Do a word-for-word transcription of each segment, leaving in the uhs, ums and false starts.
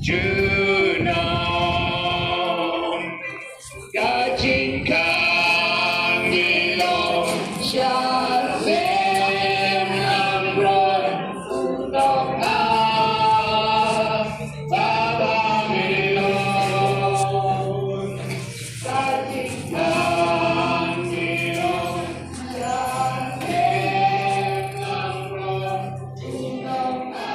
Juno. Ka jingkang jong ngi long sha lem nang roi, u nongap ba Babilon. Ka jingkang jong ngi long sha lem nang roi, u nongap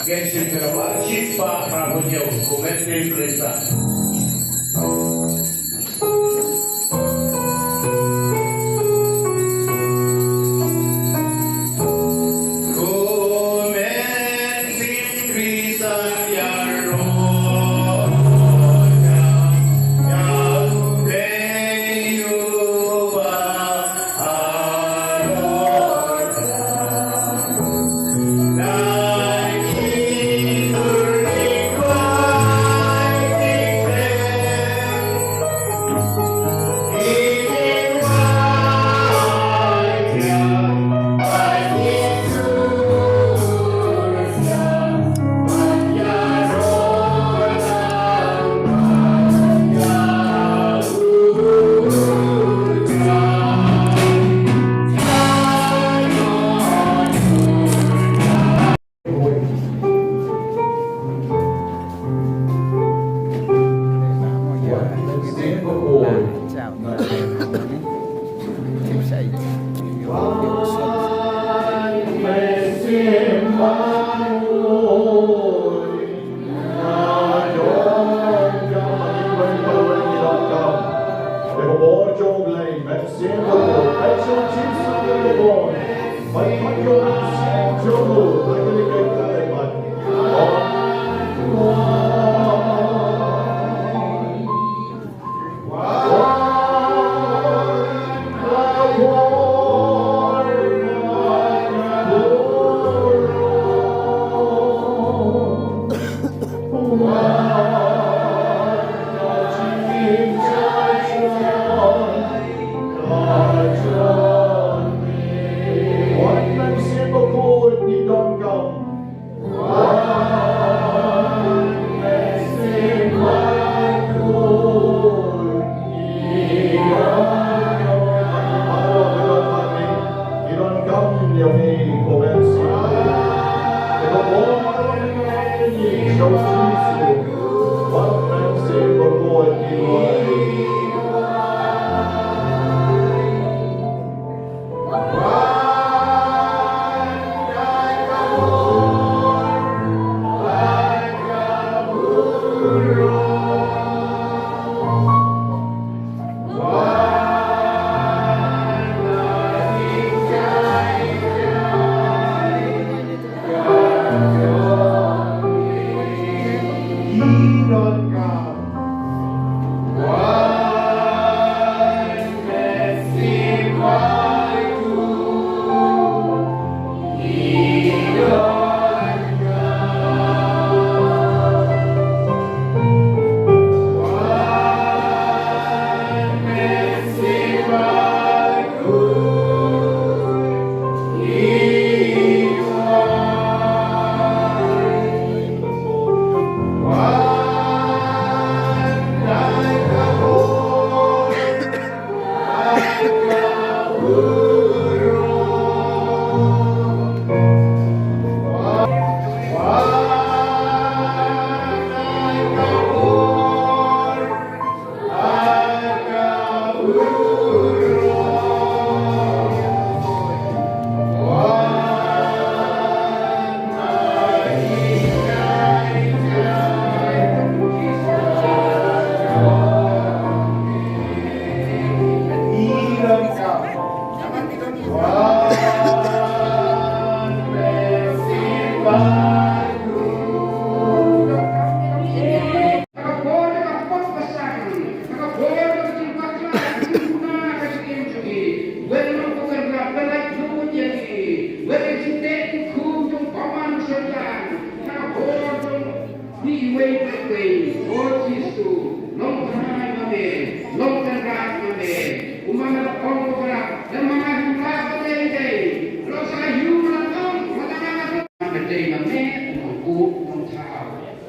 Gen shin kyrpad shipah Prabhu jong u, kumne Krista.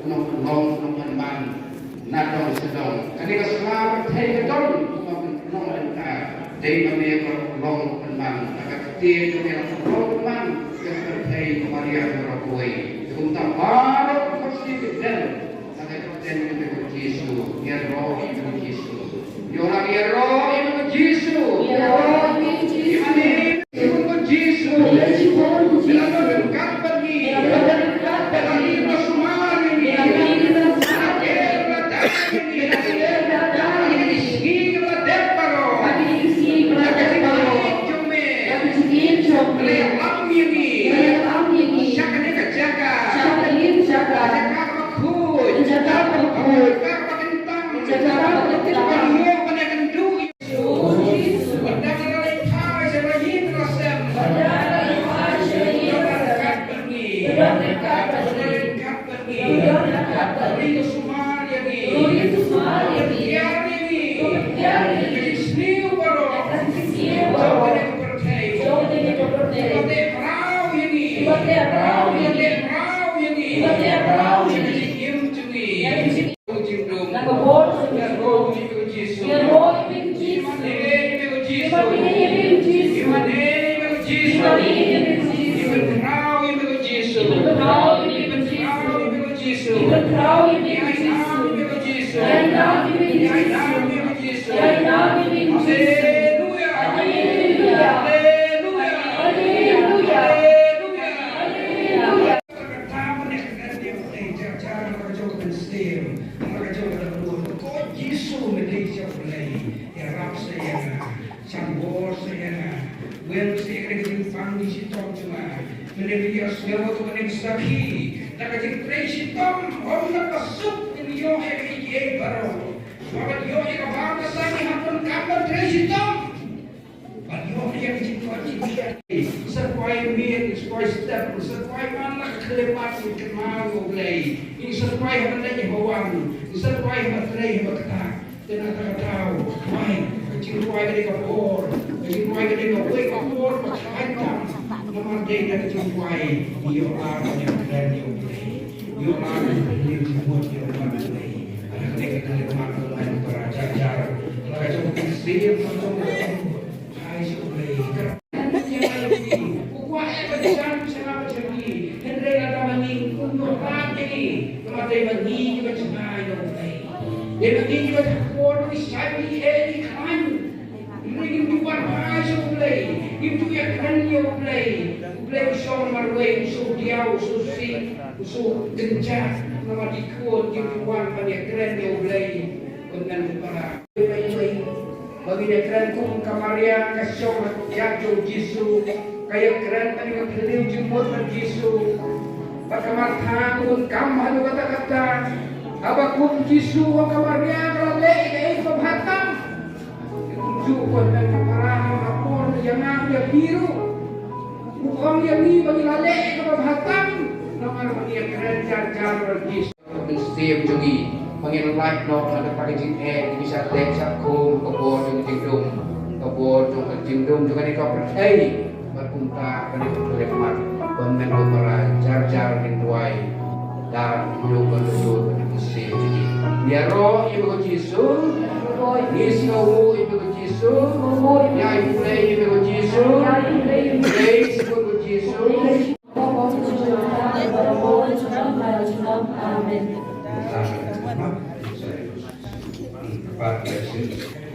Nongpynlong, nongpynman na dong sha dong. Kane ka sla pyrthei ka don, kumba pynlong lynta. Dei ma me ka long pynman, na ka ktien jong me ka long pynman, ka pyrthei ka Maria ka roi. Kumta baroh ka khorsngi ka don na ka kyrteng jong me ko Jisu, ïaroh ïa me ko Jisu. Ïaroh ïa me ko Jisu. Ïaroh ïa me ko Jisu. Ïa me ko Jisu. Ïa me ko Jisu. Jisu, me dei sha U Blei, ïarap sa ïa nga, shah bor sa ïa nga, wer sa ïa ka jingpang jingshitom jong nga. Mynne phi ïohsngew ïa kane ka sakhi, da ka jingtrei shitom, ym da ka suk ngin ïoh ïa kiei kiei baroh. Haba ïoh ïa ka baptisma ngi hap ban kat ban trei shitom. Ban ïoh ïa ka jingkoit jingkhiah. Sa kwai miet, sa kwai step, sa kwai man la ka khyllipmat ngi kynmaw ïa U Blei. Ngi sa kwai ha ban leit ïa Sa rwai ha ba trei ha ba kata. Te na kata ka daw, rwai, ka jingrwai ka dei ka por, ka jingrwai ka dei kawei ka por ba khlaiñ tam. Namar dei na ka jingrwai, ïoh ar ban ïakren ïa U Blei, ïoh ar ban ïakren ïa U Blei. Ana ka dei ka khyllipmat ka long para jar jar. La ka jong ka siem ka jong ka jong. Hai sha U Blei. Ka kwah eh ban jan sha nga bad sha phi. Hynrei lada ma ngi kum ïoh lad ïa ngi, namar dei ma ngi kiba jngai na U Blei. Dei ma ngi kiba shah por ngi shait ngi eh ngi khlaiñ. Hynrei ngim ju wan phai sha U Blei, ngim ju ïakren ïa U Blei. U Blei u shong marwei, u shu diaw, u shu sih, u shu kynjah. Namar ki khun kim ju wan ban ïakren ïa U Blei. Bad ngan para. Ba ngin ïakren kum ka Maria ka shong ha ïa u Jisu, ka ïakren bad ka kylli jingmut bad Jisu. Bad ka Martha ka bun kam haduh katta katta. Haba kum Jisu ong ka Maria ka la leh ïa kaei kaba bha tam. Kumjuh ko hynmen ka para ha ka por ïa nga ïa phi ruh. U ong ïa ngi ba ngi la leh ïa kaba bha tam. Namar ba ngi ïakren jar jar bad Jisu. Ka mynsiem jong ngi, ba ngin lait noh na kata ka jingeh, ngi shah teh shah khum, ka bor jong ka jingdum, ka bor jong ka jingdum jong kane ka pyrthei. Bad kumta kane ka pyrthei mat, ban men ban para jar jar ngin duwai. Da ngi ïoh ban dur ka mynsiem jong ngi. Ngi ïaroh ïa ka Jisu, ngi sngewnguh ïa ka Jisu, ngi ai pyrthei ïa ka Jisu, ngi ai pyrthei ïa ka Jisu. Amen.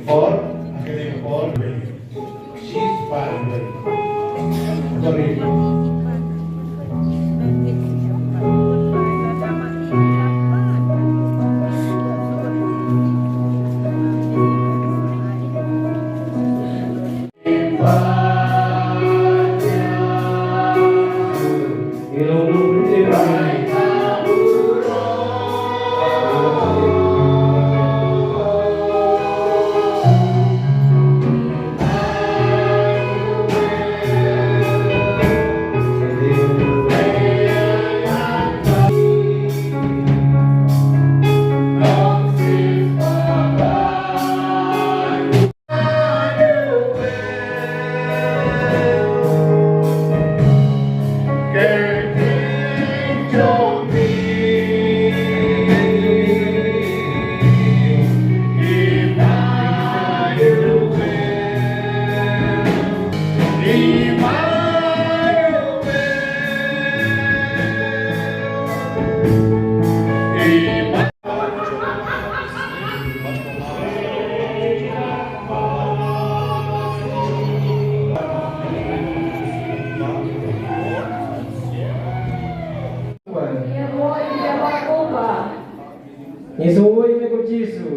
Paul, akhirnya Paul, she's Paul. Sorry. Ngi sngewnguh ïa me ko Jisu.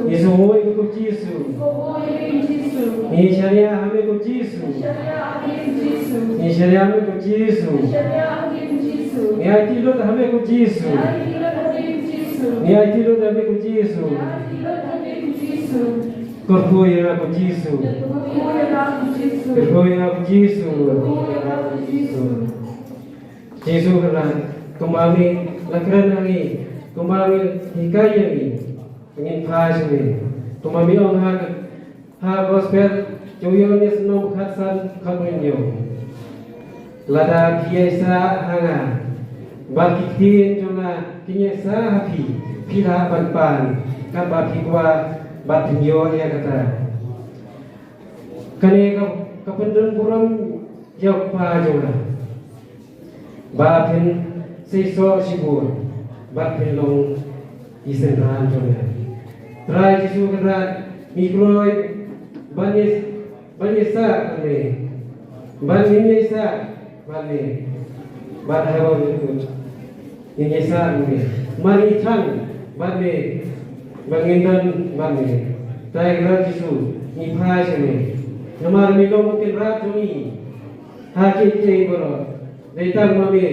Ngi sngewnguh ïa me ko Jisu. Ngi shaniah ha me ko Jisu. Ngi shaniah ha me ko Jisu. Ngi aiti lut ha me ko Jisu. Ngi aiti lut ha me ko Jisu. Kyrkhu ïa nga ko Jisu. Kyrkhu ïa nga ko Jisu. Jisu Kynrad, kumba me la kren ha ngi, kumba me hikai ïa ngi, ngin phai sha me. Kumba me ong ha, ha gospel jong u Ïoannis lynnong khatsan khathynñiew. Lada phi ïaisah ha nga, bad ki ktien jong nga kin ïaisah ha phi, phi lah ban pan katba phi kwah bad phin ïoh ïa kata. Kane ka, ka pyndon burom ïa u Kpa jong nga. Ba phin seisoh shibun, ba phin long ki synran jong nga. Trai Jisu Kynrad, ngi kloi ban ïa, ban ïaisah bad me. Ban ngin ïaisah bad me. Bad haba me kut. Ngin ïaisah bad me. Mar ngi thang bad me. Ba ngin don bad me. Trai Kynrad Jisu, ngi phai sha me. Namar me long u Kynrad jong ngi. Ha kiei kiei baroh. Dei tang ma me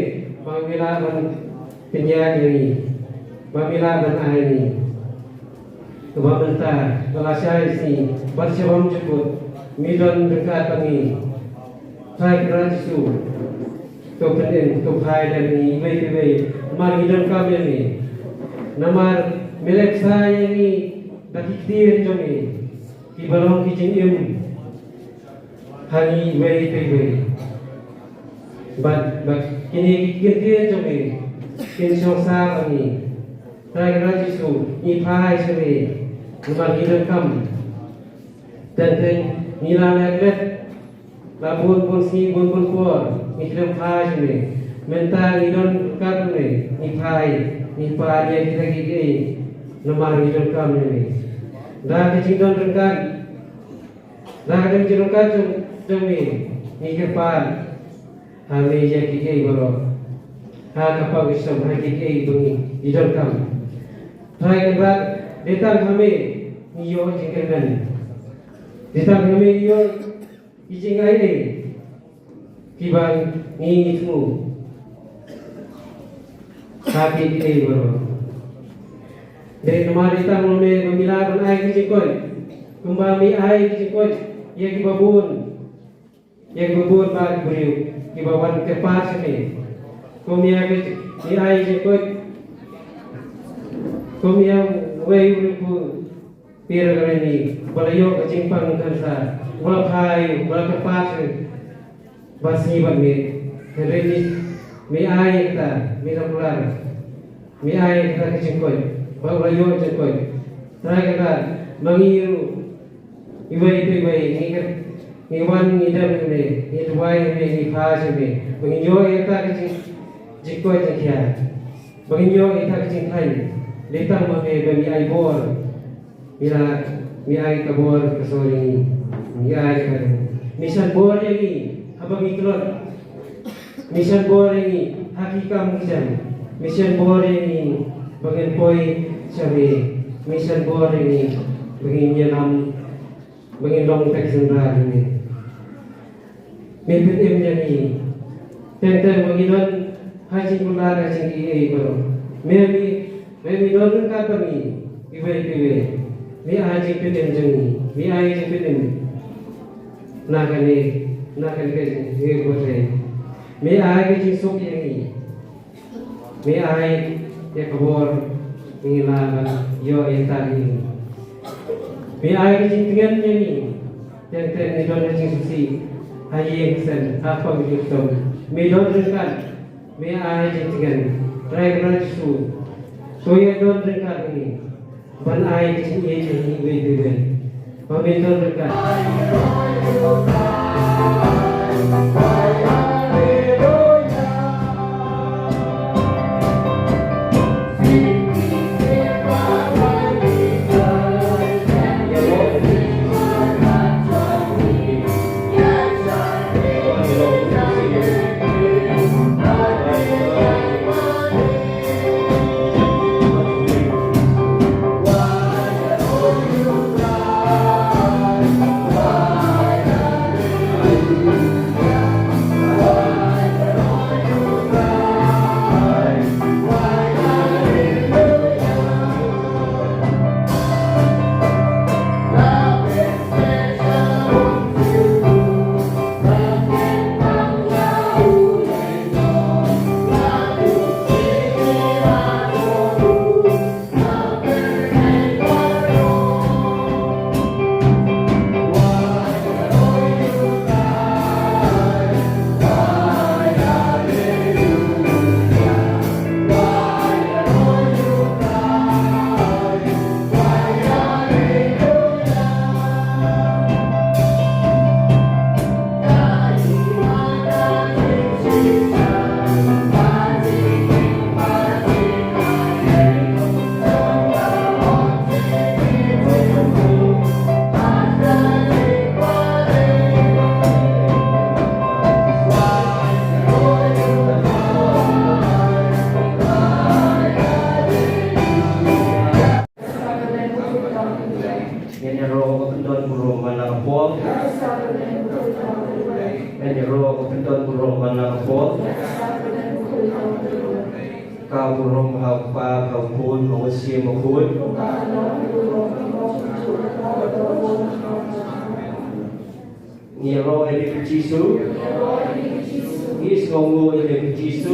ba me lah ban pynïaid ïa ngi. Ba me lah ban ai ïa ngi. Kaba mynta, ba la shai sngi, bad sha bym jukut, me don ryngkat bad ngi. Trai Kynrad Jisu, to pynim, to phai da ngi iwei pa iwei, namar ngi donkam ïa me. Namar me la ai ïa ngi da ki ktien jong me kiba long ki jingim ha ngi iwei pa iwei. Bad, bad kine ki ktien jong me kin shong sah ha ngi. Trai Kynrad Jisu, ngi phai sha me namar ngi donkam. Teng teng ngi la leh leh la bun bun sngi bun bun por ngi khlem phai sha me. Mynta ngi don ryngkat me, ngi phai, ngi phai ïa kita kiei kiei namar ngi donkam ïa me. Da ka jingdon ryngkat, da ka jingdon ryngkat jong, jong me, ngi kyrpad ha me ïa kiei kiei baroh. Ha ka pang ka shnong, ha kiei kiei ba ngi donkam. Trai Kynrad, dei tang ha me ngi ïoh jingkyrmen. Dei tang ha me ngi ïoh ki jingai ei kiba ngi, ngi thmu ha kiei kiei baroh. Dei namar dei tang ha me ba me lah ban ai ki jingkoit, kumba me ai ki jingkoit ïa kiba bun, ïa kiba bun bad ki briew kiba wan kyrpad sha me. Kum ïa ki, me ai jingkoit kum ïa uwei u briew u Peter Graney, ba la ïoh ka jingpang cancer, ba la phai, ba la kyrpad sha me ba sngi bad miet. Hynrei me, me ai ïa kata, me la kular. Me ai ïa kata ka jingkoit, ba u la ïoh jingkoit. Trai Kynrad, ma ngi ruh iwei pa iwei ngi, ngi wan ngi dem ha me, ngi duwai ha me, ngi phai sha me ba ngin ïoh ïa kata ka jing, jingkoit jingkhiah, ba ngin ïoh ïa kata ka jingkhlaiñ. Dei tang ma me ba me ai bor. Me la, me ai ka bor ka sor ïa ngi. Me ai ka, me shan bor ïa ngi haba ngi tlot. Me shan bor ïa ngi ha ki kam ki jam. Me shan bor ïa ngi ba ngin poi sha me. Me shan bor ïa ngi ba ngin ïalam, ba ngin long tang sngewbha ïa me. Me pynim ïa ngi. Teng teng ba ngi don ha jingkular ha jingkiei baroh. Me, me, me, me don ryngkat bad ngi iwei pa iwei. Me ai jingpynim jong ngi. Me ai jingpynim na kane, na kane ka jingïeit. Me ai ka jingsuk ïa ngi. Me ai ïa ka bor ba ngin lah ban ïoh ïa kata hi. Me ai ka jingtngen ïa ngi. Teng teng ngi don ha jingsngewsih, ha ïing ha sem, ha pang jingkyrshan. Me don ryngkat, me ai jingtngen. Trai Kynrad Jisu, to ïa don ryngkat ïa ngi. Ban ai ka jingïeit ïa ngi iwei pa iwei. Ba men don ryngkat. Ngan ïaroh ka pyndon burom man la ka por. Ngan ïaroh ka pyndon burom man la ka por. Ka burom ha u Kpa, ha u Khun, ha u Mynsiem Bakhuid. Ngi ïaroh ïa u Jisu. Ngi sngewnguh ïa u Jisu.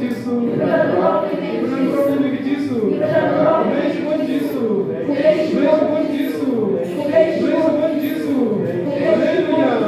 Jisu. Ngi pynlong ruh ïa me Jisu. Khublei shibun Jisu. Khublei shibun Jisu. Khublei shibun Jisu. Haleluya.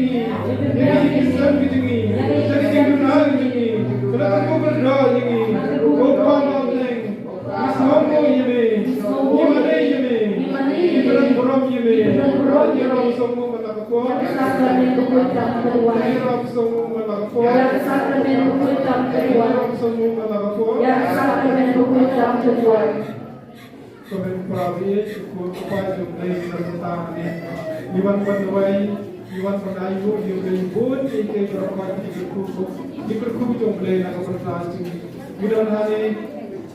ngi, ïa ki jingïaseng ki jong ngi, ïa ki jingduna ki jong ngi, kane ka kyrkhu ka dei ïa ngi, ko Kpa Nongpynim. Ngi sngewbha ïa me, ngi mane ïa me, ngi kren burom ïa me. Ïa Kpa Nongpynim, ïa Kpa Nongpynim, ïa Kpa Nongpynim. Kmen para bangeit, ko Kpa jong U Blei, ngi wan ban duwai, ngi wan ban ai nguh ïa U Blei bun ïa ki baroh ki kyrkhu, ki kyrkhu jong U Blei na ka bynta jong ngi. Ngi don hangne,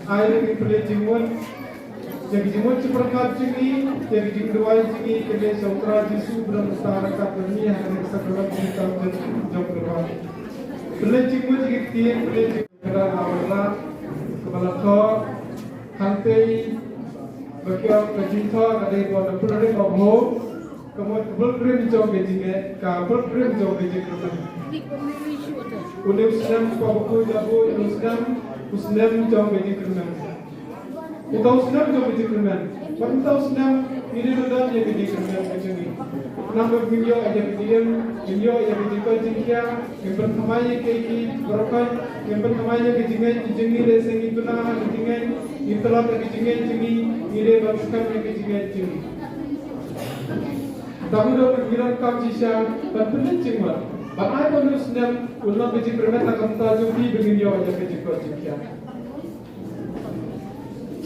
ai ïa ki pynleit jingmut, ïa ki jingmut jingpyrkhat jong ngi, ïa ki jingduwai jong ngi, ki leit sha U Trai Jisu ba don ryngkat bad ngi ha kane ka sakramen jong ka Trinity. Pynleit jingmut ïa ki ktien, pynleit jingmut. Ka dang la, kaba la thoh, hangtei ba ki ong ka jingthoh ka dei bad ka pilgrim of hope, ka mut ka pilgrim jong ka jingngeit, ka pilgrim jong ka jingkyrmen. Une u snem kaba kut la buh, une u snem, u snem jong ka jingkyrmen. Uta u snem jong ka jingkyrmen. Bad uta u snem ngi dei ban don ïa ka jingkyrmen ka jong ngi. Namar ngin ïoh ïa ka jingim, ngin ïoh ïa ka jingkoit jingkhiah, ngin pynthymmai ïa ki, ki baroh, ngin pynthymmai ïa ka jingngeit ka jong ngi, lehse ngin duna ha ka jingngeit, ngin tlot ha ka jingngeit jong ngi, ngi dei ban skhem ïa ka jingngeit jong ngi. Tang ba ngi donkam shisha ban pynleit jingmut, ban ai ba une u snem un long ka jingkyrmen na ka bynta jong phi ba ngin ïoh ïa ka jingkoit jingkhiah.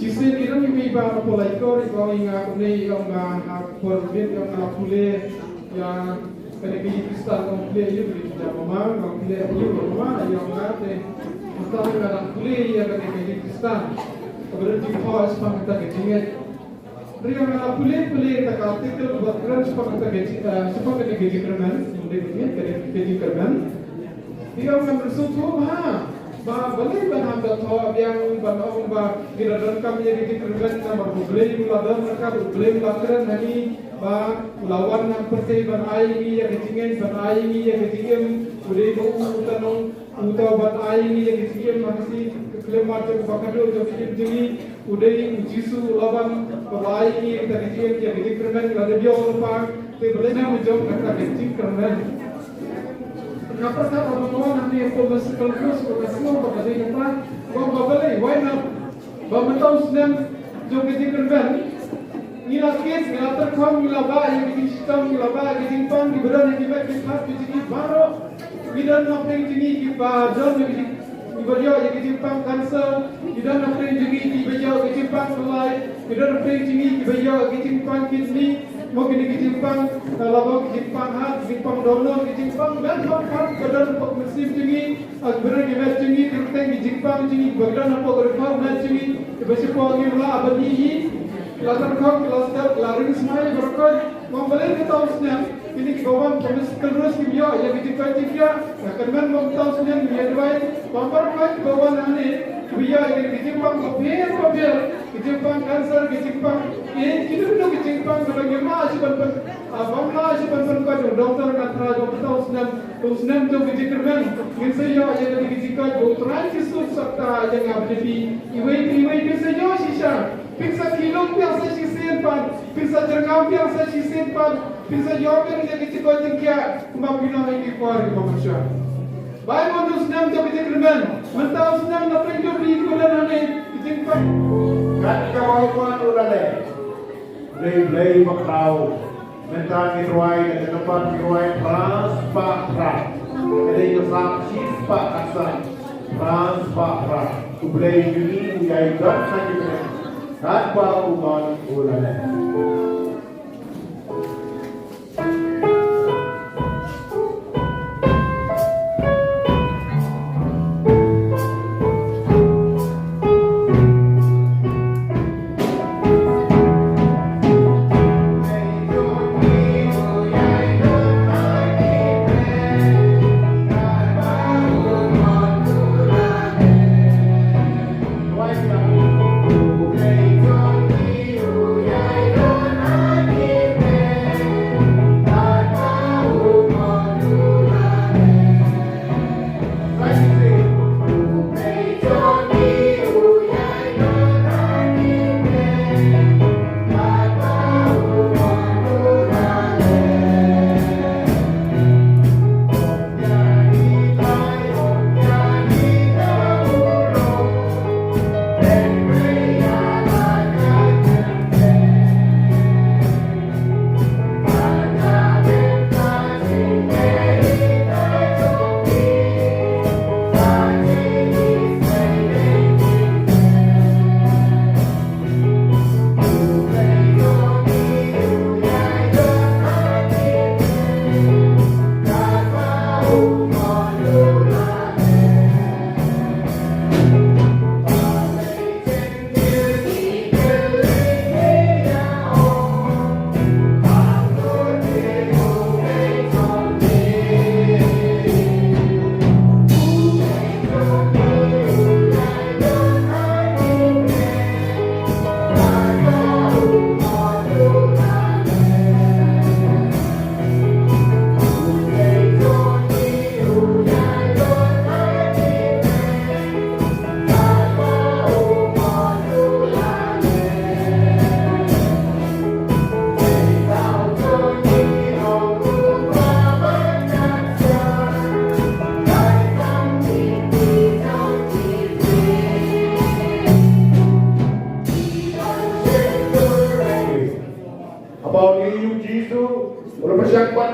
Shisien ki don kiba pynlait ko, ri ko ïa nga kumne, ïa nga ha por bit ïa nga la pule ïa kane ka ïing Khristan, nga pule ïa ka ïing Khristan mama, nga pule ïa ka mama, ïa nga te mynta nga dang pule ïa kane ka ïing Khristan. Kaba don jingthoh shaphang kata ka jingngeit. Ri ïa nga la pule pule ïa ka article ba kren shaphang kata ka jing, eh, shaphang kata ka jingkyrmen, kata ka jingkyrmen. Ri ïa nga mynta shu thoh ha. Ba, balei ban ham da thoh biang ban ong ba ngi la donkam ïa ka jingkyrmen namar ba U Blei u la don ryngkat, U Blei u la kren ha ngi, ba u la wan ha pyrthei ban ai ïa ngi ïa ka jingngeit, ban ai ïa ngi ïa ka jingim, u dei ba u uta nong, uta ban ai ïa ngi ïa ka jingim, ha ka sngi ka khyllipmat jong ka ba khatduh jong ka jingim jong ngi, u dei u Jisu u la wan, ba u la ai ïa ngi ïa ka jingim, ïa ka jingkyrmen, la dep ïoh lypa, te balei ngi ym jop kata ka jingkyrmen. Nga pyrkhat ba nga wan hangne hapoh Mystical Cross, ba nga sngew ba ka dei kata, ba, ba balei, why not? Ba mynta u snem jong ka jingkyrmen, ngi la kit, ngi la tyrkhong, ngi la bah ïa ka jingshitom, ngi la bah ïa ka jingpang, kiba don ha ki met ki phad ki jong ngi baroh. Ngi don hapdeng jong ngi kiba don ïa ka jing, kiba ïoh ïa ka jingpang cancer, ngi don hapdeng jong ngi kiba ïoh ïa ka jingpang palai, ngi don hapdeng jong ngi kiba ïoh ïa ka jingpang kidney, mo kine ki jingpang, eh, laba ki jingpang heart, jingpang donor, ki jingpang met bad phad ba don hapoh ka mynsiem jong ngi, ah, ba don ki met jong ngi, ki rteng ki jingpang jong ngi, ba don hapoh ka rkhong met jong ngi, kiba shapoh ngim lah ban ïohi, la tyrkhong, la step, la ring smai, baroh khoit, mo balei kata u snem, kine kiba wan ha Mystical Cross kim ïoh ïa ka jingkoit jingkhiah, nga kyrmen mo kata u snem ngin ïa duwai, ba baroh khoit kiba wan hangne, kiba ïoh ïa ka jingpang bapher bapher, ka jingpang cancer, ka jingpang AIDS, kino kino ka jingpang kaba ngim lah shuh ban pyn, ah, bym lah shuh ban pynkoit, u doktor nga trai ba mynta u snem, u snem jong ka jingkyrmen, ngin sa ïoh ïa ka jingkoit, ba u Trai Jisu u sa ktah ïa nga bad ïa phi, iwei pa iwei phin sa ïoh shisha, phin sa kylluid, phin sa shisien pat, phin sa jyrngam, phin sa shisien pat, phin sa ïoh biang ïa ka jingkoit jingkhiah, kumba phi long ha ki por kiba mynshwa. Bai mo u snem jong ka jingkyrmen, mynta u snem na pyrshah jong phi, ko don hangne, ka jingpang. Kat kaba u Blei u la leh. Blei, Blei ba khraw. Mynta ngi rwai, na ka tempat ngi rwai, phra spah phra. Ka dei ka Salm shispah khatsan. Phra spah phra. U Blei jong ngi u ïai don ha ki bneng. Kat ba u mon u la leh.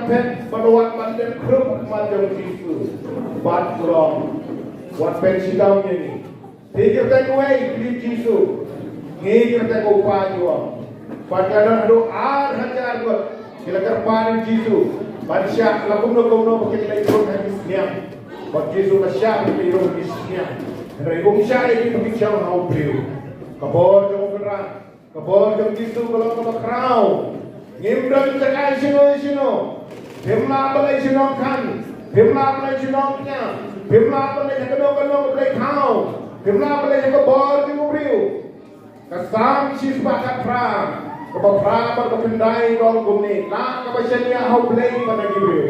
Phet bad wat ban dep khrup ha khmat jong Jisu. Bad u ong, wat phet shitom ïa ngi. Phi kyrteng uwei, phi Jisu. Ngi kyrteng u Kpa, u ong. Bad ka don haduh ar hajar ngut ki la kyrpad ïa u Jisu ban shah la kumno kumno ba kin leit rung ha ki sniang. Bad u Jisu la shah ban leit rung ha ki sniang. Hynrei um shah ïa ki ba kin shong ha u briew. Ka bor jong u Kynrad, ka bor jong u Jisu ka long kaba khraw. Ngim don jaka shano shano. Phim lah ban leit sha nongkhan. Phim lah ban leit sha nongknia. Phim lah ban leit ha kano kano ka blei thaw. Phim lah ban leit ha ka bor jong u briew. Ka Salm shispah khatphra, kaba phra bad kaba khyndai ka ong kumne: Lah kaba shaniah ha u Blei ban ha ki briew.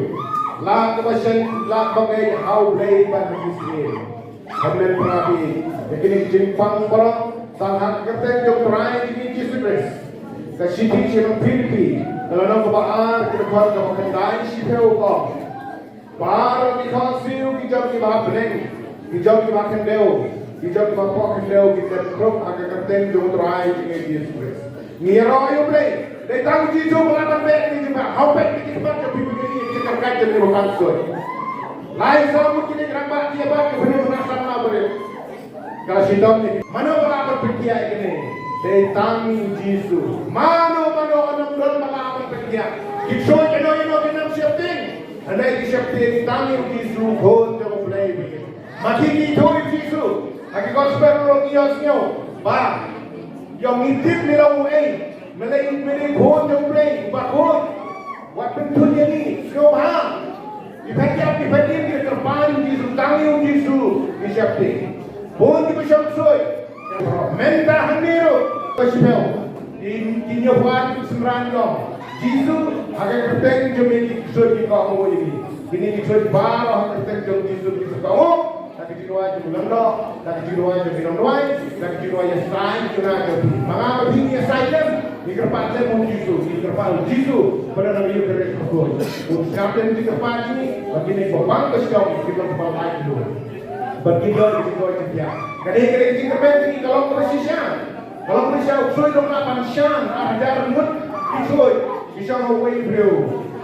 Lah kaba shan, lah kaba ngeit ha u Blei ban ha ki syiem. Hynmen para bangeit, ïa kine ki jingpang baroh, tang ha ka kyrteng jong u Trai jong ngi Jisu Khrist. Ka shithi sha ki nong Philippi, ka lynnong kaba ar, ka dkhot kaba khyndai shiphew ka ong: Baroh ki khohsiew, ki jong kiba ha bneng, ki jong kiba ha khyndew, ki jong kiba hapoh khyndew, kin dep khrup ha ka kyrteng jong u Trai jong ngi Jisu Khrist. Ngi ïaroh ïa u Blei. Dei tang u Jisu ba lah ban beh ïa ki jingpang. Hap ban beh ïa ki jingpang jong phi, phi ki jingpang jong phi ba kan soi. Lai saw ngut kine ki rangbah ki ïa ba ki bynta ba na sam na bret. Ka shitom ne, mano ba lah ban pynkhiah ïa kine? Dei tang u Jisu. Mano mano, ym don ba lah ban pynkhiah. Ki soi ïano ïano ki nang sheptieng. Hynrei ki sheptieng tang u Jisu, Khun jong u Blei. Ma ki, ki ithuh ïa u Jisu ha ki gospel ruh ngi ïohsngew ba, ïa ngi tip ne la u ei, me lei, me lei Khun jong u Blei, uba khuid. Wat pynthut ïa ngi, sngewbha. Ki phet ïap, ki phet im, ki kyrpad ïa u Jisu, tang ïa u Jisu ngi sheptieng. Bun kiba shong ksuid. Mynta hangne ruh, ka shiphew, ki, ki hynñiew phew ar ki synran ki ong: Jisu, ha ka kyrteng jong me ki ksuid ki kohnguh ïa ngi. Kine ki ksuid baroh ha ka kyrteng jong u Jisu ki kohnguh. Da ka jingduwai jong u lyngdoh, da ka jingduwai jong ki nongduwai, da ka jingduwai ïa saiñ jong nga jong phi. Ma nga bad phi ngi ïa saiñ lem, ngi kyrpad lem ha u Jisu, ngi kyrpad ha u Jisu ba don ha ka Eucharist bakhuid. Un sngap lem ki jingkyrpad jong ngi, bad kine kiba bang ba sdang ki long kiba lait lut. Bad ki don ki jingkoit jingkhiah. Ka dei, ka dei ka jingkyrmen jong ngi ka long kaba shisha. Ka long kaba shisha, u ksuid u lah ban shan ar hajar ngut ki ksuid. Ki shong ha uwei u briew.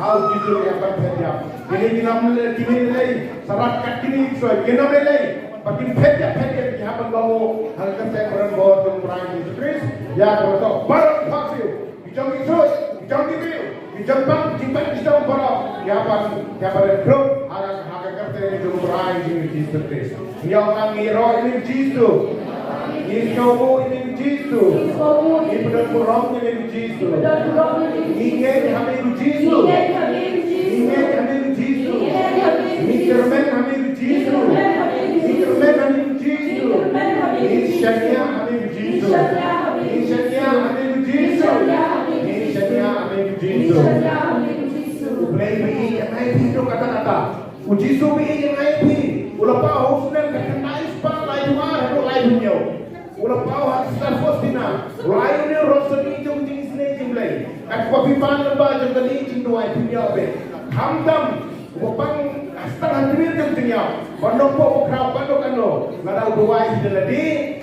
Ha u Jisu ïa ban phet ïap. Kine ki nam lei, kine lei, sa rat kat kine ki ksuid. Ki nam lei lei. Ba kin phet ïap, phet ïap, ki hap ban kohnguh ha ka kyrteng kaba don bor jong u Trai Jisu Khrist. Ïa kaba tok baroh ki khohsiew, ki jong ki ksuid, ki jong ki briew, ki jong bang, ki jong bang, ki jong baroh, ki hap ban, ki hap ban dep khrup ha ka, ha ka kyrteng jong u Trai Jisu Khrist. Ngi ong ngi ïaroh ïa me Jisu. Ngi sngewnguh ïa me Jisu. Ngi pyndonkam ïa me Jisu. Ngi ngeit ha me Jisu. Ngi ngeit ha me Jisu. Ngi kyrmen ha me Jisu. Ngi kyrmen ha me Jisu. Ngi shaniah ha me Jisu. Ngi shaniah ha me Jisu. Ngi shaniah ha me Jisu. U Blei ba ïeit ïa ngi phi ruh kata kata. U Jisu ba ïeit ïa ngi phi. U la paw ha u snem ka khyndai spah laiphew ar haduh laiphew hynñiew. U la paw ha Sister Faustina. U la ai ïa u rosari jong ka jingisynei jong U Blei. Katba phi pan lyngba jong kane ka jingduwai phin ïoh beit. Khamtam uba pang ha tang ha tmier jong ka jingïap, ban nongpoh ba khraw, ban nongkano, lada u duwai hi da lade,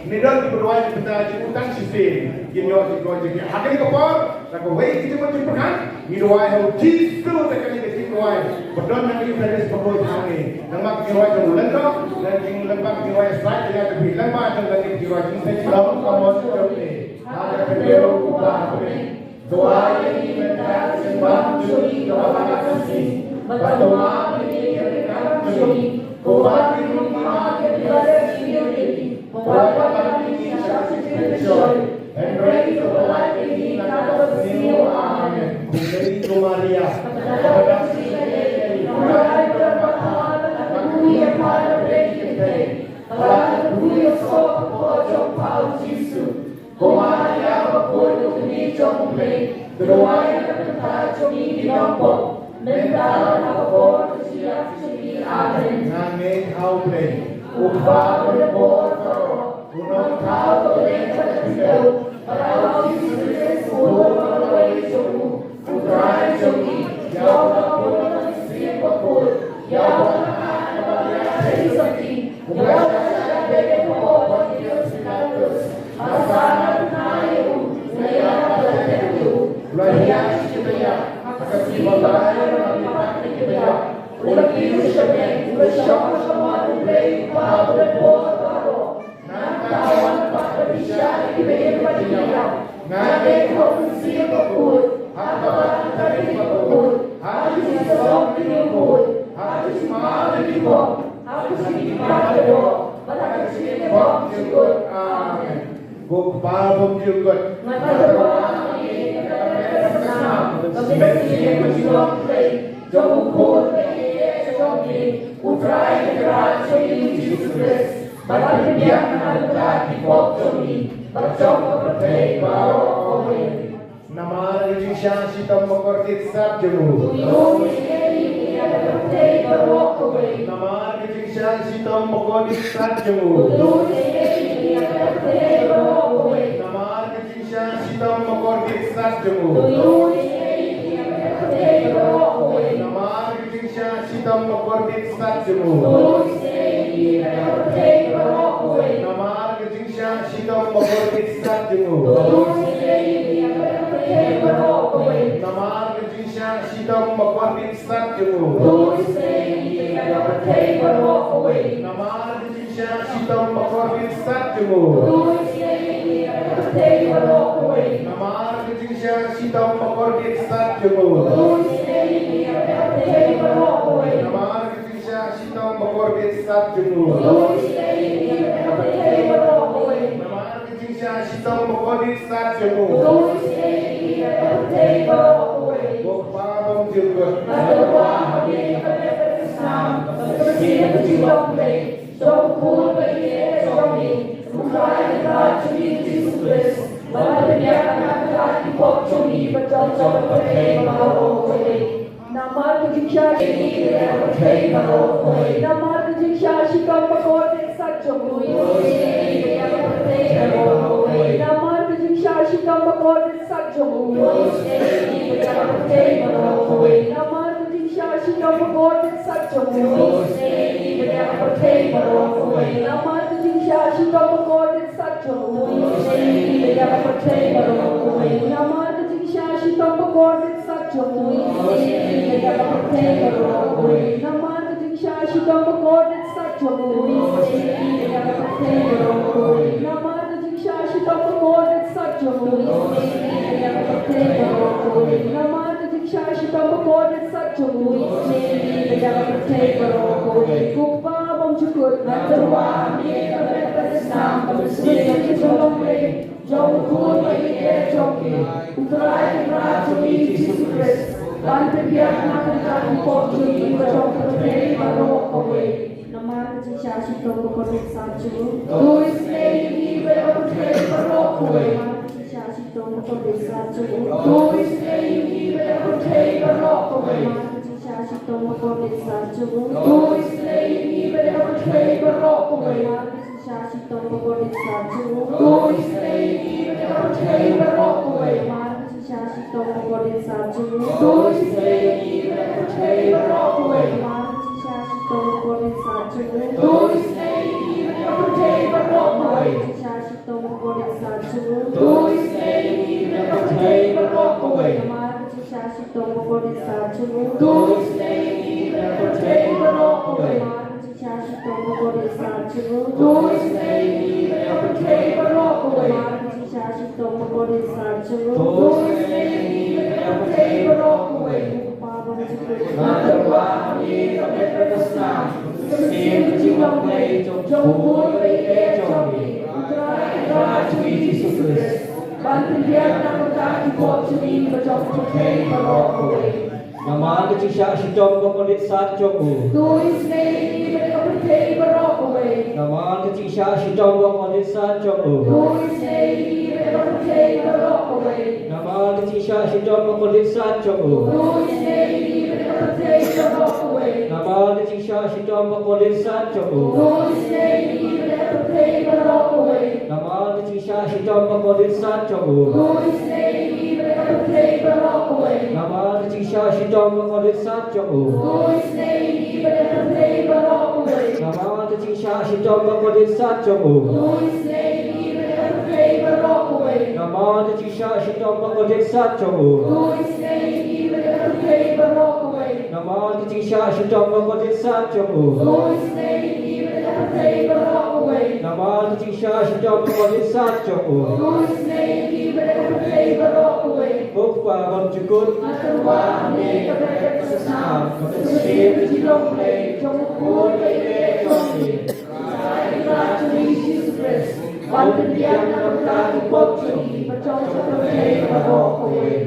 ne don kiba duwai na ka bynta jong u tang shisien, kin ïoh jingkoit jingkhiah. Ha kane ka por, da kawei ka jingmut jingpyrkhat, ngi duwai ha u Jisu da kane ka jingduwai ba don ha ka Eucharist bakhuid hangne. Nangma ka jingduwai jong u lyngdoh, da ka jinglyngba ka jingduwai sait ïa ka phi lyngba jong kane ka jingduwai jingpynlong ka mon jong me. Ha ka kyrteng u Kpa ha bneng. Duwai ïa ngi mynta ka jingbam jong ngi kaba ha ka sngi. Bad to map ïa ngi ki ryngkat jong ngi, kumba ngi ruh ngi map ïa ki ba leh sniew ïa ngi. Wat ïa lam ïa ngi sha ka jingpynshoi, hynrei to pynlait ïa ngi na kaba sniew. Amen. Khublei ko Maria, kaba dap shisha ïa ngi, Trai u don bad pha, nga kyrpad ïa phi kynthei, ba la kyrkhu ïa u soh bakpoh jong pha u Jisu. Ko Maria bakhuid, u kmie jong U Blei, to duwai na ka bynta jong ngi ki nongpop, mynta bad ha ka por ka jingïap jong ngi. Amen. Nga ngeit ha U Blei, U Kpa uba don bor baroh, U Nongthaw uba dei ka kyrteng, bad ha U Jisu Khrist, u Khun ba la wai jong u, U Trai jong ngi, ïa uba la pun na ka Mynsiem Bakhuid, ïa uba la mad na Maria Theisotti, uba la shah shaddien ha u Pontius Pilatus, la sah, la khyndai ïa u, la ïap bad la tep ïa u, la hiar shi taïew, ha ka sngi ba lai, Amen. Ko Kpa bymjukut. Nga tyrwa ha me, ka bynta ka snam, ka bynta ka jinglong Blei jong u Khun ba ïeit jong me, U Trai Kynrad jong ngi Jisu Khrist, ban pynbiang na ka bynta ki pop jong ngi bad jong ka pyrthei baroh kawei. Namar ka jingshah shitom bakordit sat jong u. Namar ka jingshah shitom bakordit sat jong u. Namar ka jingshah shitom bakordit sat jong u. Namar ka jingshah shitom bakordit sat jong u. Namar ka jingshah shitom bakordit sat jong u. Namar ka jingshah shitom bakordit sat jong u. Namar ka jingshah shitom bakordit sat jong u. Namar ka jingshah shitom bakordit sat jong u. Namar ka jingshah shitom bakordit sat jong u. Namar ka jingshah shitom bakordit sat jong u. Ko Kpa bymjukut. Namar ka jingshah, namar ka jingshah shitom bakordit sat jong u. Namar ka jingshah shitom bakordit sat jong u. Namar ka jingshah shitom bakordit sat jong u. Namar ka jingshah shitom bakordit sat jong u. Namar ka jingshah shitom bakordit sat jong u. Namar ka jingshah shitom bakordit sat jong u. Namar ka jingshah shitom bakordit sat jong u. Namar ka jingshah shitom bakordit sat jong u. Ko Kpa bymjukut. Nga tyrwa ha me ka bynta ka snam, ka bynta ka jinglong Blei jong u Khun ba ïeit jong me, U Trai Kynrad jong ngi Jisu Khrist, ban pynbiang na ka bynta ki pop jong ngi bad jong ka pyrthei baroh kawei. Namar ka jingshah shitom bakordit sat jong u. To isynei ïa ngi bad ïa ka pyrthei baroh kawei. Namar ka jingshah shitom bakordit sat jong u. To isynei ïa ngi bad ïa ka pyrthei baroh kawei. Namar ka jingshah shitom bakordit sat jong u. To isynei ïa ngi bad ïa ka pyrthei baroh kawei. Namar ka jingshah shitom bakordit sat jong u. To isynei ïa ngi bad ïa ka pyrthei baroh kawei. Namar ka jingshah shitom bakordit sat jong u. To isynei ïa ngi bad ïa ka pyrthei baroh kawei. Namar ka jingshah shitom bakordit sat jong u. To isynei ïa ngi bad ïa ka pyrthei baroh kawei. Namar ka jingshah shitom bakordit sat jong u. To isynei ïa ngi bad ïa ka pyrthei baroh kawei. Namar ka jingshah shitom bakordit sat jong u. To isynei ïa ngi bad ïa ka pyrthei baroh kawei. Namar ka jingshah shitom bakordit sat jong u. To isynei ïa ngi bad ïa ka pyrthei baroh kawei. Namar ka jingshah shitom bakordit sat jong u. To isynei ïa ngi bad ïa ka pyrthei baroh kawei. Ko Kpa bymjukut. Nga tyrwa ha me ka bynta ka snam, ka mynsiem ka jinglong Blei jong u Khun ba ïeit jong me, U Trai Kynrad jong ngi Jisu Khrist, ban pynbiang na ka bynta ki pop jong ngi bad jong ka pyrthei baroh kawei. Namar ka jingshah shitom bakordit sat jong u. To isynei ïa ngi bad ïa ka pyrthei baroh kawei. Namar ka jingshah shitom bakordit sat jong u. To isynei ïa ngi bad ïa ka pyrthei baroh kawei. Namar ka jingshah shitom bakordit sat jong u. To isynei ïa ngi bad ïa ka pyrthei baroh kawei. Namar ka jingshah shitom bakordit sat jong u. To isynei ïa ngi bad ïa ka pyrthei baroh kawei. Namar ka jingshah shitom bakordit sat jong u. To isynei ïa ngi bad ïa ka pyrthei baroh kawei. Namar ka jingshah shitom bakordit sat jong u. To isynei ïa ngi bad ïa ka pyrthei baroh kawei. Namar ka jingshah shitom bakordit sat jong u. To isynei ïa ngi bad ïa ka pyrthei baroh kawei. Namar ka jingshah shitom bakordit sat jong u. To isynei ïa ngi bad ïa ka pyrthei baroh kawei. Namar ka jingshah shitom bakordit sat jong u. To isynei ïa ngi bad ïa ka pyrthei baroh kawei. Namar ka jingshisha shitom ka bym sat jong u. Ko Isynei ïa ngi bad ïa ka pyrthei baroh kawei. Ko Kpa bymjukut. Nga kyrpad ïa me ka bynta ka snam ka mynsiem ka jinglong Blei jong u Khun ba ïeit jong ngi, u Trai Jisu Khrist, ban pynbiang na ka bynta ki pop jong ngi bad jong ka pyrthei baroh kawei.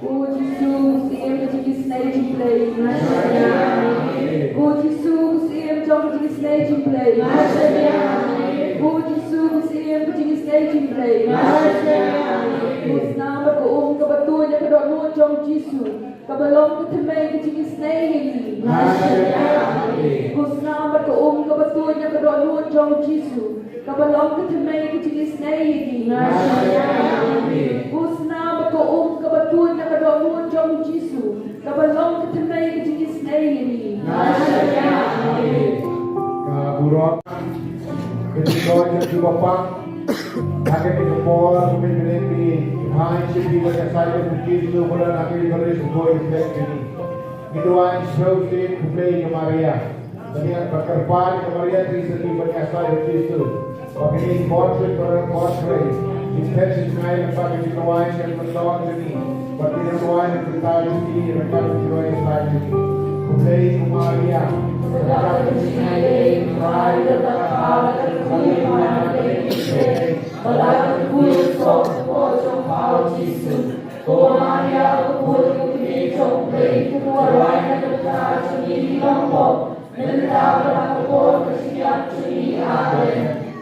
Ko Jisu, ko Syiem ka jingisynei jong U Blei. Ko Jisu, ko Syiem jong ka jingisynei jong U Blei. Ko Jisu, ko Syiem ka jingisynei jong U Blei. Ko snam bad ka um kaba tuid ïa ka dohnud jong U Jisu, kaba long ka thymmei ka jingisynei ïa ngi. Ko snam bad ka um kaba tuid ïa ka dohnud jong U Jisu, kaba long ka thymmei ka jingisynei ïa ngi. Ko snam bad ka um kaba tuid ïa ka dohnud jong U Jisu, kaba long ka thymmei ka jingisynei ïa ngi. Ka burom. Ka jingkhublei ïa U Kpa. Ha kane ka por, khublei ïa phi, phi ai sha phi ban ïasaid bad U Jisu, ba la na ka Eucharist ko ïa phi. Ngi duwai sngewsih, khublei ïa ka Maria. Ba ïa, ba kyrpad ïa ka Maria Theisotti ban ïasaid bad U Jisu. Ba kine ki khun, ba khun, Ki phet ki jngai lyngba ka jingduwai ka jingpynlong jong ngi. Bad ki jingduwai ka jingpynlong jong ngi, ryngkat ki jingduwai ka jingpynlong jong ngi. Khublei ko Maria. Ko Maria, ko Maria, ko Maria, ko Maria, Mynta bad ha ka por ka jingïap jong ngi. Amen.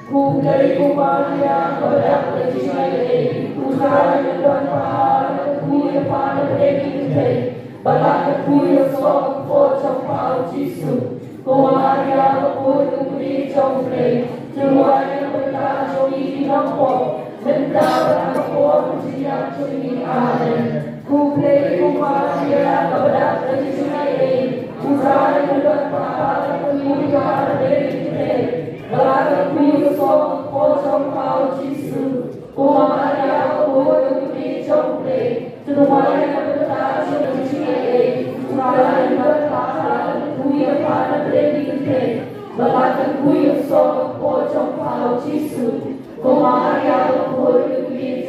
Khublei ko Maria, kaba dap ka jingïeit, U Trai u don bad pha, la ka kyrkhu ïa pha na pdeng ki kynthei, bad la ka kyrkhu ïa u soh ka kpoh jong pha, U Jisu. Ko Maria, ka kyrkhu jong U Blei, to duwai na ka bynta jong ngi ki nongpop, mynta bad ha ka por ka jingïap jong ngi. Amen. Khublei ko Maria, kaba dap ka jingïeit, U Trai u don bad pha, la ka kyrkhu ïa pha na pdeng ki kynthei, bad la ka kyrkhu ïa u soh ka kpoh jong pha, U Jisu. Ko Maria, ka kyrkhu jong U Blei, to duwai na ka bynta jong ngi ki nongpop, mynta bad ha ka por ka jingïap jong ngi. Amen. Khublei ko Maria, kaba dap ka jingïeit, U Trai u don bad pha, la ka kyrkhu ïa pha na pdeng ki kynthei, bad la ka kyrkhu ïa u soh ka kpoh jong pha, U Jisu. Ko Maria, ka kyrkhu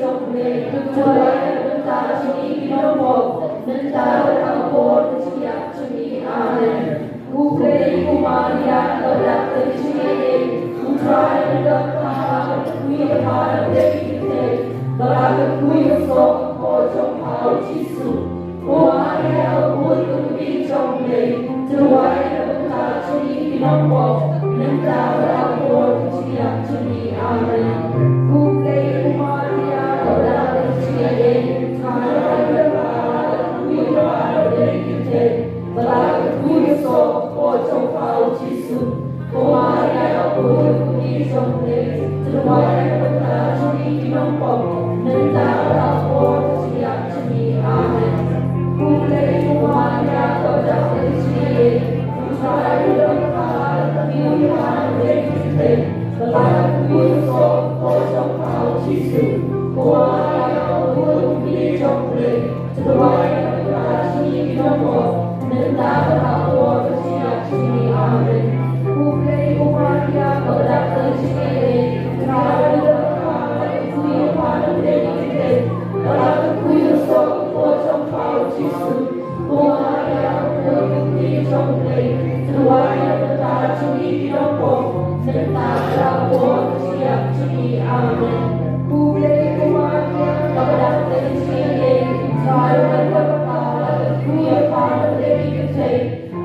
jong U Blei, to duwai na ka bynta jong ngi ki nongpop, mynta bad ha ka por ka jingïap jong ngi. Amen. Khublei ko Maria, kaba dap ka jingïeit, U Trai u don bad pha, la ka kyrkhu ïa pha na pdeng ki kynthei, bad la ka kyrkhu ïa u soh ka kpoh jong pha, U Jisu. Ko Maria, ka kyrkhu jong U Blei, to duwai na ka bynta jong ngi ki nongpop, mynta bad ha ka por ka jingïap jong ngi. Amen. Khublei ko Maria, kaba dap ka jingïeit, U Trai u don bad pha, la ka kyrkhu ïa pha na pdeng ki kynthei, bad la ka kyrkhu ïa u soh ka kpoh jong pha, U Jisu. Ko Maria, ka kyrkhu jong U Blei, to duwai na ka bynta jong ngi ki nongpop, mynta bad ha ka por ka jingïap jong ngi. Amen. Khublei ko Maria, kaba dap ka jingïeit, U Trai u don bad pha, la ka kyrkhu ïa pha na pdeng ki kynthei, bad la ka kyrkhu ïa u soh ka kpoh jong pha, U Jisu. Ko Maria, ka kyrkhu jong U Blei, to duwai na ka bynta jong ngi ki nongpop, mynta bad ha ka por ka jingïap jong ngi. Amen. Khublei ko Maria, kaba dap ka jingïeit, U Trai u don bad pha, la ka kyrkhu ïa pha na pdeng ki kynthei, bad la ka kyrkhu ïa u soh ka kpoh jong pha, U Jisu. Ko Maria, ka kyrkhu jong U Blei, to duwai na ka bynta jong ngi ki nongpop, mynta bad ha ka por ka jingïap jong ngi. Amen. Khublei ko Maria, kaba dap ka jingïeit, U Trai u don bad pha, la ka kyrkhu ïa pha na pdeng ki kynthei,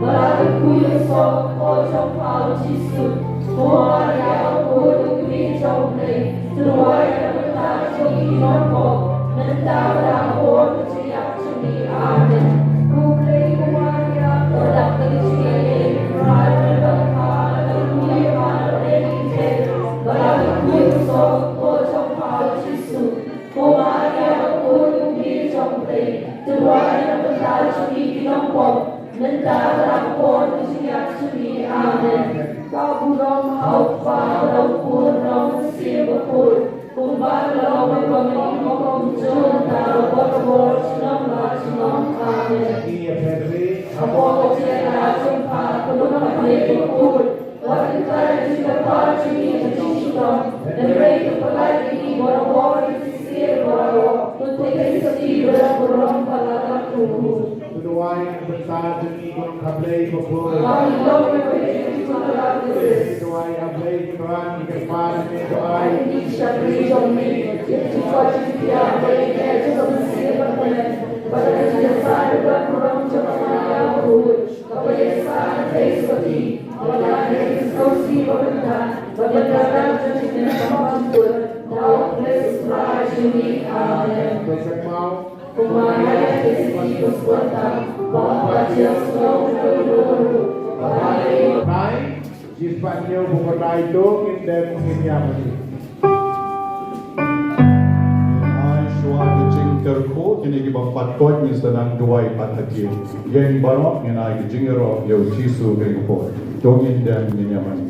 bad la ka kyrkhu ïa u soh ka kpoh jong pha, U Jisu. Ko Maria, ka kyrkhu jong U Blei, to duwai na ka bynta jong ngi ki nongpop, mynta bad ha ka por ka jingïap jong ngi. Amen. Khublei ko Maria, kaba dap ka jingïeit, U Trai u don bad pha, la ka kyrkhu ïa pha na pdeng ki kynthei, bad la ka kyrkhu ïa u soh ka kpoh jong pha, U Jisu. Ko Maria, ka kyrkhu jong U Blei, to duwai na ka bynta jong ngi ki nongpop, mynta bad ha ka por ka jingïap jong ngi. Amen. Ka burom ha U Kpa bad ha U Khun bad ha U Mynsiem Bakhuid, kumba ka la long, kumba ka long, kumba ka long mynta, bad barabor, junom la junom. Amen. Hapoh ka jingïada jong pha, ka long ka Blei bakhuid. Wat pyntrei ïa ka jingkyrpad jong ngi ha ka jingshitom, hynrei to pynlait ïa ngi barabor na ka jingshisha barabor. To theh ïa ngi shatei na ka burom bad na ka kyrkhu. To duwai na ka bynta jong ngi, ko Nongkha Blei bakhuid. Ba ngi long ïa ka jingkyrkhu. To duwai ha Blei Trai, ngi kyrpad ïa me, to ai ïa ngi ka jingshakri jong me, ïa ka jingkoit jingkhiah, bad ïa ka jingïasyrdoh bad ka jingïasaid bad ka burom jong ka Maria bakhuid. Kaba ïasaid na ka shatei, bad na ka shatei ba mynta, bad na ka shatei ba mynta, da U Khrist U Trai jong ngi. Amen. Ko Maria, ka shatei ba sngewthuh, ba ïa ka sngewthuh, ba ïa ka Trai, jied pat ñiew bad kyrpad ïa u, ngin dem ngin ïa mane. Ngin ai shuwa ka jingkyrkhu, kine kiba pat koit ngin sa nang duwai pat ha ki. Ïa ngi baroh ngin ai ka jingïaroh ïa U Jisu ka ïing ka por. To ngin dem ngin ïa mane.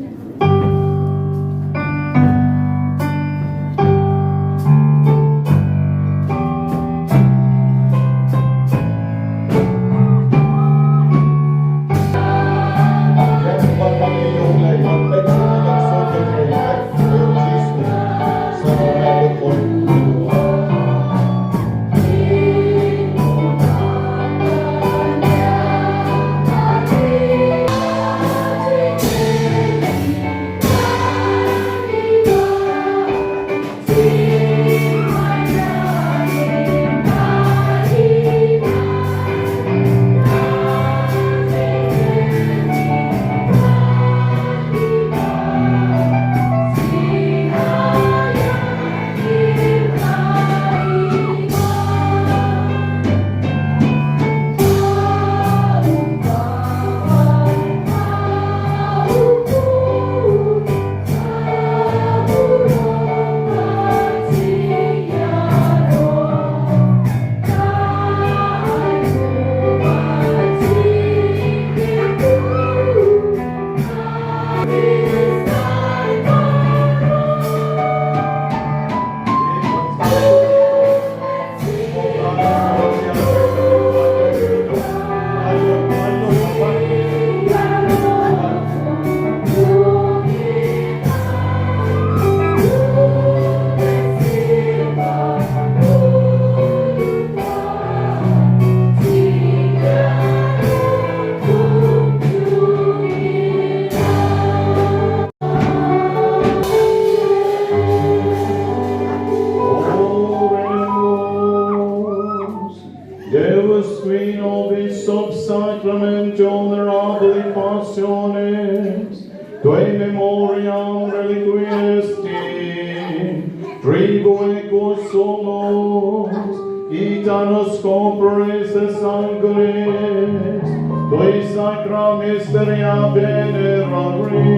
Dei memoriam reliquiis Dei, tribueque sumus, ita nos compresis angulis, tui sacra mysteria venerarim,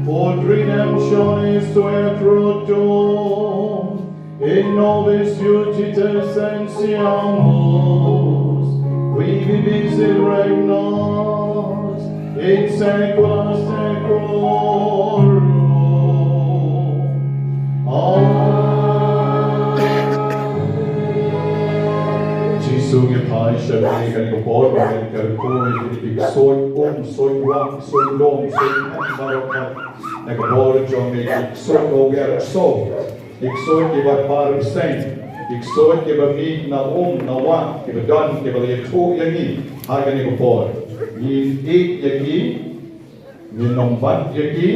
ut redemptionis tuae fructum, in nobis iudites sentiamus, qui vivit et regnat in saecula saeculorum. Amen. Jisu, ngi phai sha me kane ka por, ba ngi kyrkhu ïa kine ki ksuid um, ksuid wah, ksuid lum, ksuid hynmen baroh, na ka bor jong me ki ksuid ba wer kso, ki ksuid kiba par bseiñ, ki ksuid kiba mih na um na wah, kiba don kiba la ïathuh ïa ngi ha kane ka por. Ngi ïeit ïa ki, ngin ym bat ïa ki,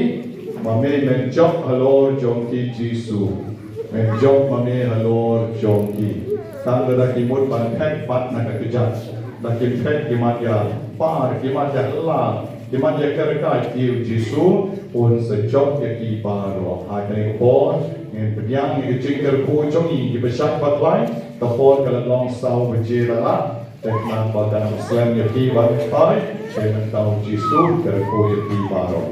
ma me men jop halor jong ki Jisu. Men jop ma me halor jong ki. Tang lada ki mut ban phet pat na ka kjat, da kim phet, ki mat ïa par, ki mat ïa la, ki mat ïa kerkai, ki Jisu un sa jop ïa ki baroh. Ha kane ka por ngin pdiang ïa ka jingkyrkhu jong ngi kiba shait ba khlaiñ. Ka por ka la long saw baje la lah. Te khnang ba kan ym slem ïa phi ban phai, te mynta u Jisu u kyrkhu ïa phi baroh.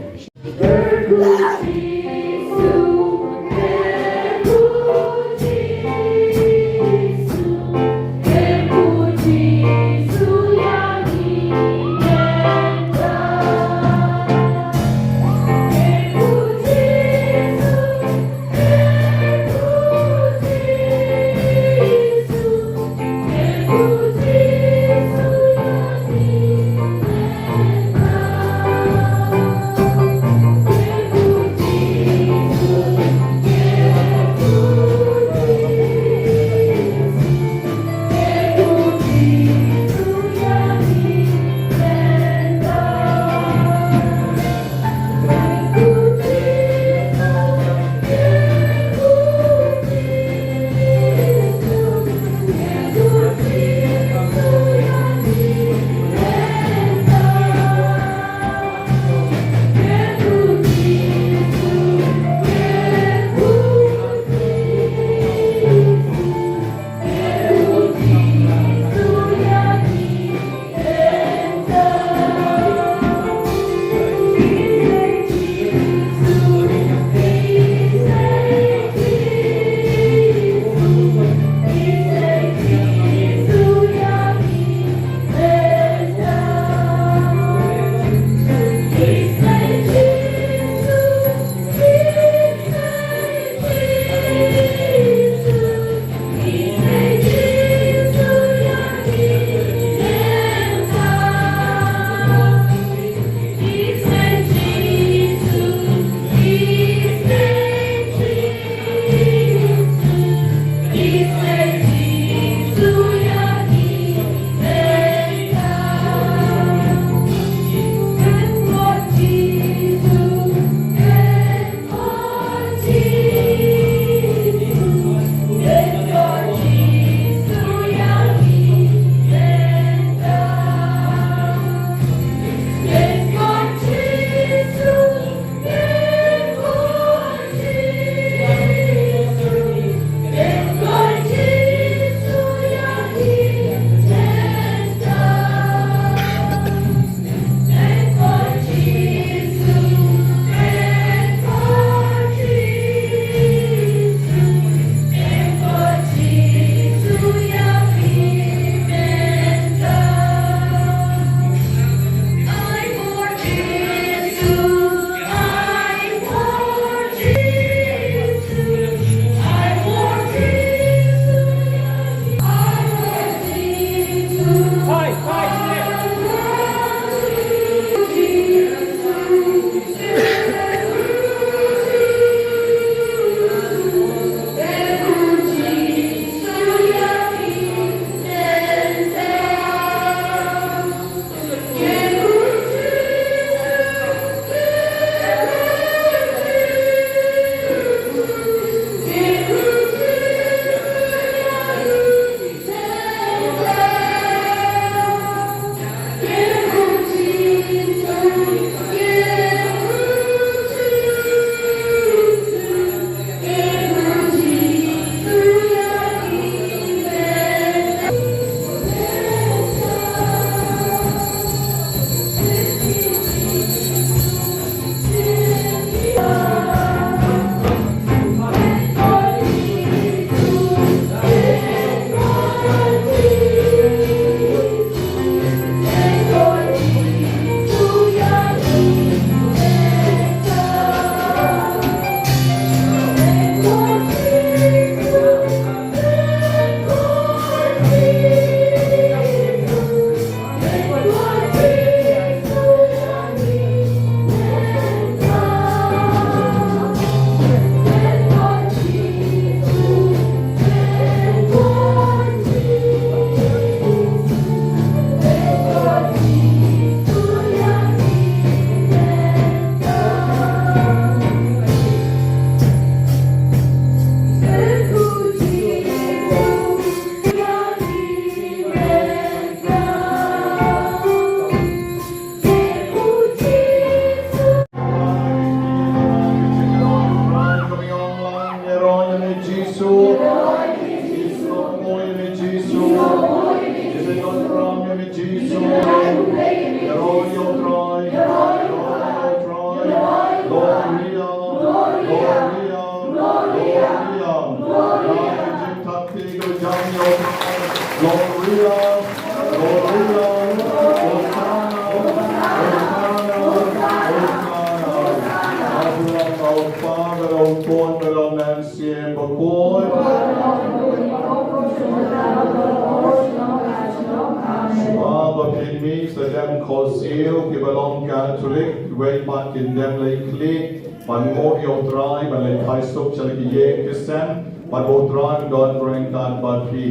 Khublei ki ba long Katholik, wei pat kin dem lei khlieh ban nguh ïa u Trai, ban leit phai suk sha la ki ïing ki sem, bad ba u Trai un don ryngkat bad phi.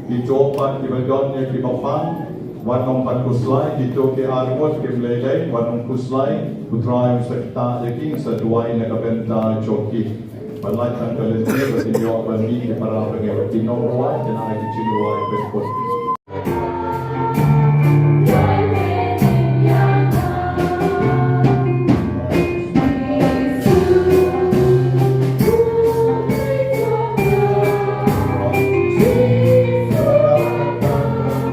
Kito pat ki ba don ïa ki ba pang, wat nym pat khuslai. Kito ki arngut kim lei lei, wat nym khuslai. U Trai un sa ktah ïa ki, un sa duwai na ka bynta jong ki. Ban lait tang ka lynti ba kin ïoh ban mih ki para bangeit, ki nongrwai kin ai ki jingrwai pynput.